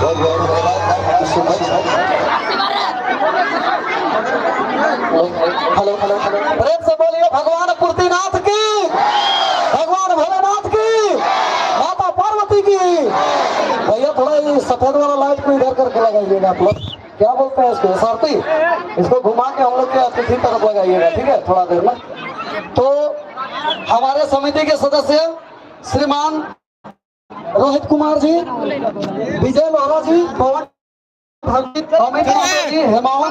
बहुत बहुत धन्यवाद, thank you so much. Hello, hello, hello. प्रेम से बोलिए भगवान पूर्तिनाथ की, भगवान भोलेनाथ की, माता पार्वती की। भैया, थोड़ा ये सफेद वाला लाइट को इधर करके लगाइएगा आप लोग। क्या बोलते हैं इसको? एसआरपी। इसको घुमा के हम लोग के अतिथि तरफ लगाइएगा, ठीक है? थोड़ा देर में तो हमारे समिति के सदस्य श्रीमान रोहित कुमार जी, विजय लोहरा जी, पवन अमित जी, हेमावन।